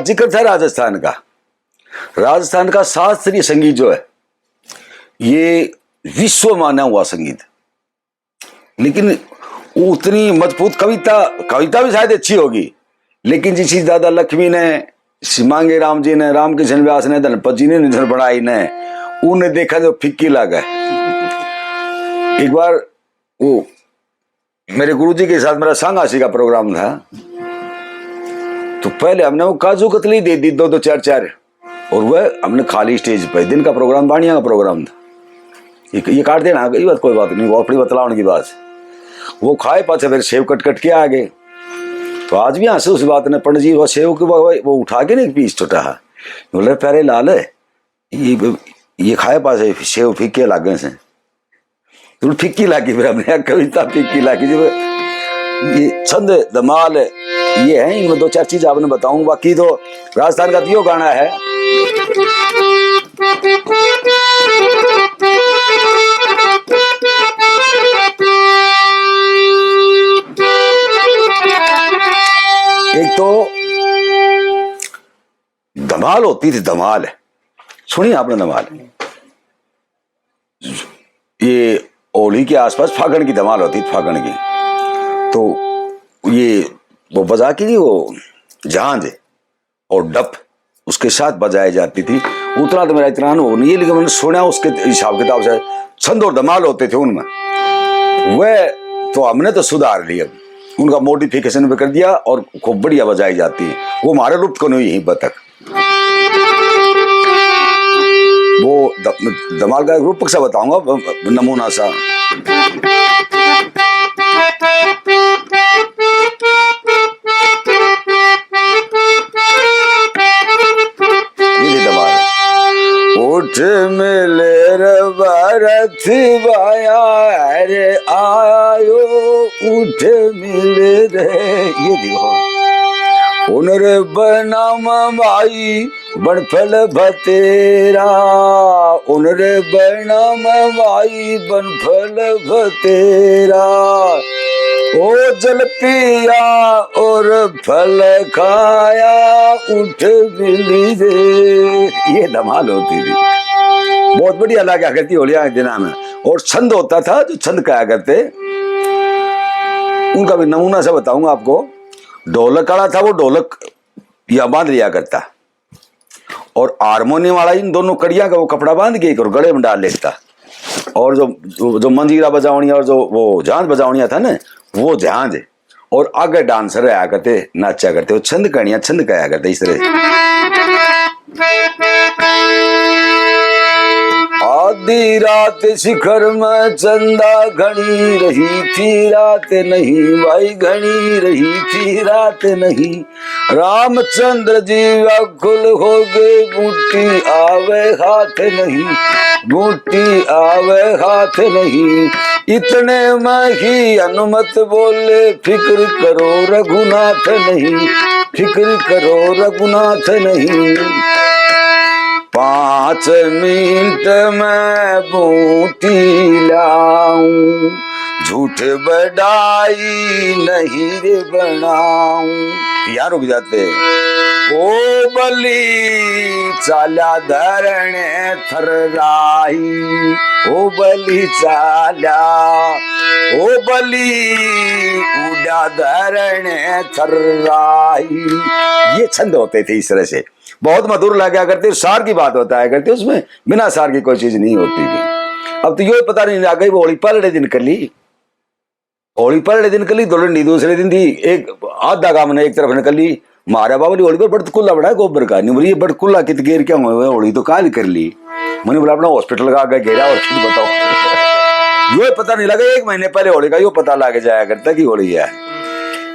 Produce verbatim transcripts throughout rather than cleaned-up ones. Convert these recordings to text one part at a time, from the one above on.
जिक्र था राजस्थान का। राजस्थान का शास्त्रीय संगीत जो है, ये विश्व माना हुआ संगीत, लेकिन उतनी मजबूत कविता, कविता भी शायद अच्छी होगी, लेकिन जिसी दादा लक्ष्मी ने, श्री मांगे राम जी ने, राम किशन व्यास ने, धनपत जी ने निधन बनाई ने, उन्हें देखा जो फिक्की लागे। एक बार वो मेरे गुरुजी के साथ मेरा सांगासी का प्रोग्राम था, तो पहले हमने वो काजू कतली दे दी दो दो चार चार, और वह हमने खाली स्टेज पे, दिन का प्रोग्राम, बाणिया का प्रोग्राम था। ये, ये काट देना, ये बात, कोई बात नहीं, वो अपनी बतलावन की बात है। वो खाए पाछे फिर सेव कट कट के आ गए। तो आज भी हंसे उस बात ने, पंडित जी वो सेव के वो, वो उठा के नहीं पीस छोटा है, बोले, "प्यारे लाल, ये, ये खाए पाछे सेव फीके लागे से।" तो फिक्की लागी, फिर हमने कहा, "कविता फिक्की लागी जी।" ये छंद धमाल ये है, इनमें दो चार चीज आपने बताऊं, बाकी तो राजस्थान का दियो गाना है। एक तो धमाल होती थी, धमाल। सुनी आपने धमाल? ये होली के आसपास फागण की धमाल होती थी, फागण की। तो ये वो बजा के नहीं, वो झांझ और डप उसके साथ बजाई जाती थी। उतना तो मेरा इतना अनुभव नहीं है, लेकिन मैंने सुना उसके हिसाब किताब से छंद और धमाल होते थे उनमें। वह तो हमने तो सुधार लिया, उनका मॉडिफिकेशन भी कर दिया और खूब बढ़िया बजाई जाती है। वो हमारे लुप्त को नहीं, यहीं पर तक। वो द-, धमाल का एक रूपक सा बताऊंगा, ब-, ब-, नमूना सा। ये थी धमाल। उठ मिले रे भारत बाया रे आयो, उठ मिले रे। ये देखो, उन रे बनाम भाई बन फल भतेरा, उन रे बनाम भाई बन फल भतेरा। ओ जल पिया और फल खाया, उठ मिली रे। ये धमाल होती थी, बहुत बढ़िया लगा करती होलियां के दिना में। और छंद होता था, जो छंद कहा करते, उनका भी नमूना सा बताऊंगा आपको। ढोलक वाला था, वो ढोलक या बांध लिया करता, और हारमोनियम वाला इन दोनों कड़ियां का वो कपड़ा बांध के एक और गले में डाल लेता, और जो, जो, जो मंजीरा बजावनिया और जो वो झांझ बजावनिया था ना, वो झांझ, और आगे डांसर रहा करते, नाचा करते, वो छंद कणिया छंद कहा करते इस तरह। आधी रात शिखर में चंदा घनी रही थी रात नहीं, भाई घनी रही थी रात नहीं। रामचंद्र जी व्याकुल हो गए, बूटी आवे हाथ नहीं, बूटी आवे हाथ नहीं। इतने में ही हनुमत बोले, फिक्र करो रघुनाथ नहीं, फिक्र करो रघुनाथ नहीं। पाँच मिनट में बूटी लाऊं, झूठ बड़ाई नहीं रे बनाऊं। यहाँ रुक जाते। ओ बली चाल्या धरण थर्राई, ओ बली चाल्या, ओ बली उड़ा धरण थर्राई। ये छंद होते थे इस तरह से, बहुत मधुर लगा करते, सार की बात बताया करते, उसमें बिना सार की कोई चीज नहीं होती थी। अब तो यो पता नहीं लग गई, वो होली पहले दिन कर ली, होली पहले दिन कर ली, धुलंडी दूसरे दिन थी, एक आधा काम ने एक तरफ ने कर ली। म्हारा बाबा ने होली पर बड़कुल्ला बड़ा गोबर का, नहीं बोली, ये बड़कुल्ला कित गेर क्या हुए, होली तो काल कर ली। मैंने बोला, अपना हॉस्पिटल का आगे घेरा और खुद बताओ। यो पता नहीं लगा, एक महीने पहले होली का यो पता लग जाया करता कि होली है।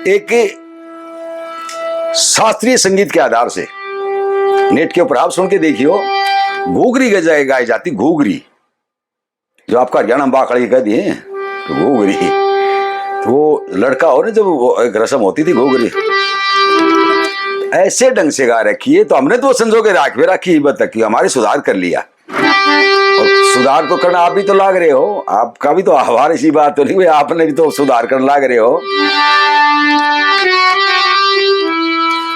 एक शास्त्रीय संगीत के आधार से नेट के ऊपर आप सुन के देखियो, घूघरी के जगह गाई जाती घूघरी, जो आपका हरियाणा में बाखड़ी कह दिए तो घूघरी, तो वो लड़का हो ना, जब वो एक रस्म होती थी घूघरी, ऐसे ढंग से गा रखी है, तो हमने तो संजो के राख भी रखी, इब तक की हमारे सुधार कर लिया। और सुधार तो करना आप भी तो लाग रहे हो, आपका भी तो आभार इसी बात तो नहीं हुई, आपने भी तो सुधार करने लाग रहे हो।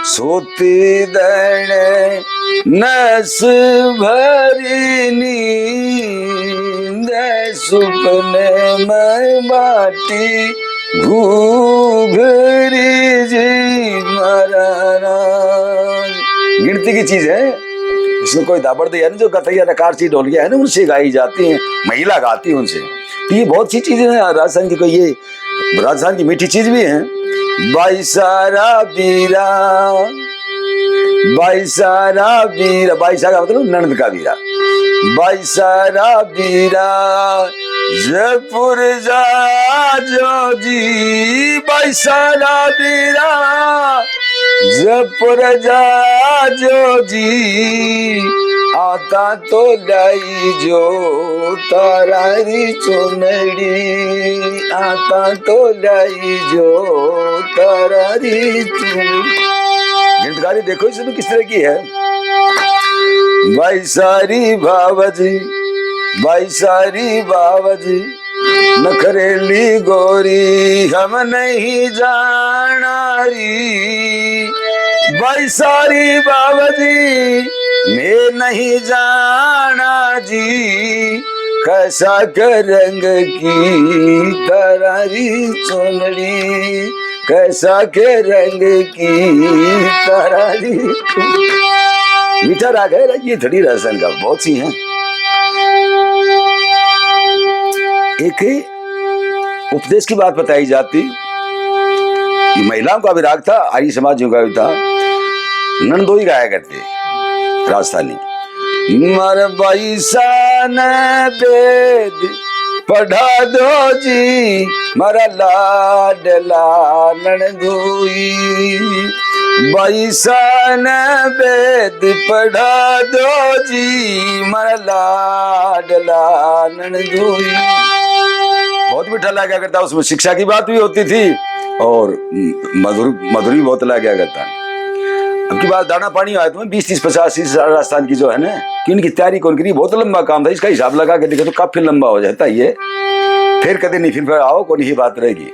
सोती दण नस भरी नींद, सुपने में बाटी घूघरी जी मारा राज। गिनती की चीज है, इसमें कोई दाबड़ दिया नहीं, जो गतैया नकारची ढोलिया है ना, उनसे गाई जाती है, महिला गाती है उनसे। तो ये बहुत सी चीजें हैं राजस्थान की, कोई ये राजस्थान की मीठी चीज भी है। बाईसारा बीरा, बाईसारा बीरा, बाईसारा मतलब ननद का बीरा। बाईसारा बीरा जयपुर जा जो जी, बाईसारा बीरा जयपुर जा जो जी, आता तो लाई जो तारा री चुनड़ी, आता तो लाई जो तारा री चुनड़ी। गिनतकारी देखो इसमें किस तरह की है। बाईसारी बावजी, बाईसारी बावजी, नखरेली गोरी हम नहीं जाना री। बाईसारी बावजी, मैं नहीं जाना जी, कैसा के रंग की तारा री चुनड़ी, कैसा के रंग की तारा री। मीठा राग है, ये थोड़ी राजस्थान का, बहुत सी हैं। एक उपदेश की बात बताई जाती, ये महिलाओं का भी राग था, आर्य समाजियों का भी था, नंदोई गाया करते राजस्थानी। मारे बाईसा ने वेद पढ़ा दो जी, मारा लाडला नंदोई। बाईसा ने वेद पढ़ा दो जी, मारा लाडला नंदोई। बहुत मीठा लगा करता, उसमें शिक्षा की बात भी होती थी और मधुर, मधुर भी बहुत लगा करता। अब की बात दाना पानी आया तुम्हें, बीस, तीस, पचास, तीस राजस्थान की जो है ना, कि उनकी तैयारी कौन करी, बहुत लंबा काम था। इसका हिसाब लगा के देखे तो काफी लंबा हो जाता ये। फिर कदे नहीं, फिर, फिर आओ, कौन ही बात रहेगी।